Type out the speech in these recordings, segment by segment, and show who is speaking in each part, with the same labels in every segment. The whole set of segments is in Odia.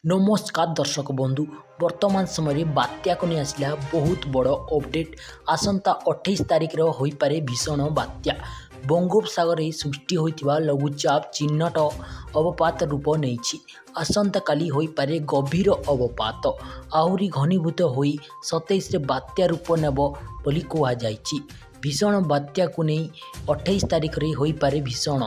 Speaker 1: ନମସ୍କାର ଦର୍ଶକ ବନ୍ଧୁ, ବର୍ତ୍ତମାନ ସମୟରେ ବାତ୍ୟାକୁ ନେଇ ଆସିଲା ବହୁତ ବଡ଼ ଅପଡ଼େଟ୍। ଆସନ୍ତା 28 ତାରିଖର ହୋଇପାରେ ଭୀଷଣ ବାତ୍ୟା। ବଙ୍ଗୋପସାଗରରେ ସୃଷ୍ଟି ହୋଇଥିବା ଲଘୁଚାପ ଚିହ୍ନଟ ଅବପାତ ରୂପ ନେଇଛି। ଆସନ୍ତାକାଲି ହୋଇପାରେ ଗଭୀର ଅବପାତ। ଆହୁରି ଘନୀଭୂତ ହୋଇ 27ରେ ବାତ୍ୟା ରୂପ ନେବ ବୋଲି କୁହାଯାଇଛି। ଭୀଷଣ ବାତ୍ୟାକୁ ନେଇ 28 ତାରିଖରେ ହୋଇପାରେ ଭୀଷଣ।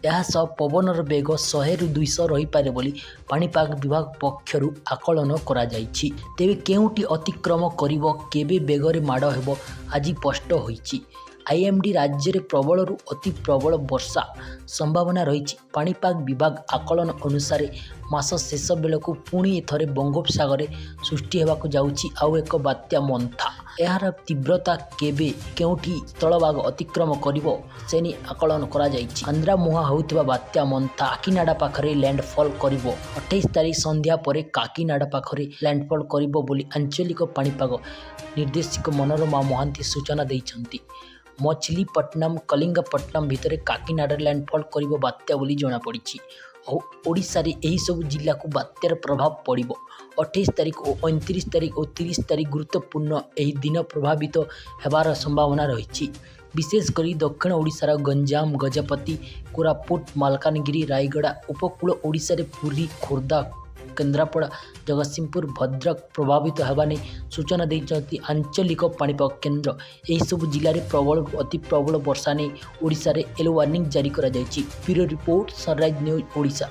Speaker 1: ଏହା ସହ ପବନର ବେଗ 100ରୁ 200 ରହିପାରେ ବୋଲି ପାଣିପାଗ ବିଭାଗ ପକ୍ଷରୁ ଆକଳନ କରାଯାଇଛି। ତେବେ କେଉଁଠି ଅତିକ୍ରମ କରିବ, କେବେ ବେଗରେ ମାଡ଼ ହେବ, ଆଜି ସ୍ପଷ୍ଟ ହୋଇଛି। ଆଇଏମ୍ଡି ରାଜ୍ୟରେ ପ୍ରବଳରୁ ଅତି ପ୍ରବଳ ବର୍ଷା ସମ୍ଭାବନା ରହିଛି। ପାଣିପାଗ ବିଭାଗ ଆକଳନ ଅନୁସାରେ ମାସ ଶେଷ ବେଳକୁ ପୁଣି ଥରେ ବଙ୍ଗୋପସାଗରରେ ସୃଷ୍ଟି ହେବାକୁ ଯାଉଛି ଆଉ ଏକ ବାତ୍ୟା ମୋନ୍ଥା। ଏହାର ତୀବ୍ରତା କେବେ କେଉଁଠି ସ୍ଥଳଭାଗ ଅତିକ୍ରମ କରିବ, ସେ ନେଇ ଆକଳନ କରାଯାଇଛି। ଆନ୍ଧ୍ରା ମୁହାଁ ହେଉଥିବା ବାତ୍ୟା ମୋନ୍ଥା କାକିନାଡ଼ା ପାଖରେ ଲ୍ୟାଣ୍ଡଫଲ୍ କରିବ। 28 ତାରିଖ ସନ୍ଧ୍ୟା ପରେ କାକିନାଡ଼ା ପାଖରେ ଲ୍ୟାଣ୍ଡଫଲ୍ କରିବ ବୋଲି ଆଞ୍ଚଳିକ ପାଣିପାଗ ନିର୍ଦ୍ଦେଶକ ମନୋରମା ମହାନ୍ତି ସୂଚନା ଦେଇଛନ୍ତି। ମଛଲିପଟ୍ଟନମ କଲିଙ୍ଗପଟ୍ଟନମ ଭିତରେ କାକିନାଡ଼ାରେ ଲ୍ୟାଣ୍ଡଫଲ୍ କରିବ ବାତ୍ୟା ବୋଲି ଜଣାପଡ଼ିଛି। ଆଉ ଓଡ଼ିଶାରେ ଏହିସବୁ ଜିଲ୍ଲାକୁ ବାତ୍ୟାର ପ୍ରଭାବ ପଡ଼ିବ। 28 ତାରିଖ ଓ 29 ତାରିଖ ଓ 30 ତାରିଖ ଗୁରୁତ୍ୱପୂର୍ଣ୍ଣ। ଏହି ଦିନ ପ୍ରଭାବିତ ହେବାର ସମ୍ଭାବନା ରହିଛି। ବିଶେଷ କରି ଦକ୍ଷିଣ ଓଡ଼ିଶାର ଗଞ୍ଜାମ, ଗଜପତି, କୋରାପୁଟ, ମାଲକାନଗିରି, ରାୟଗଡ଼ା, ଉପକୂଳ ଓଡ଼ିଶାରେ ପୁରୀ, ଖୋର୍ଦ୍ଧା, କେନ୍ଦ୍ରାପଡ଼ା, ଜଗତସିଂହପୁର, ଭଦ୍ରକ ପ୍ରଭାବିତ ହେବା ନେଇ ସୂଚନା ଦେଇଛନ୍ତି ଆଞ୍ଚଳିକ ପାଣିପାଗ କେନ୍ଦ୍ର। ଏହିସବୁ ଜିଲ୍ଲାରେ ପ୍ରବଳରୁ ଅତି ପ୍ରବଳ ବର୍ଷା ନେଇ ଓଡ଼ିଶାରେ ୟେଲୋ ୱାର୍ଣ୍ଣିଂ ଜାରି କରାଯାଇଛି। Bureau report, sunrise news Odisha.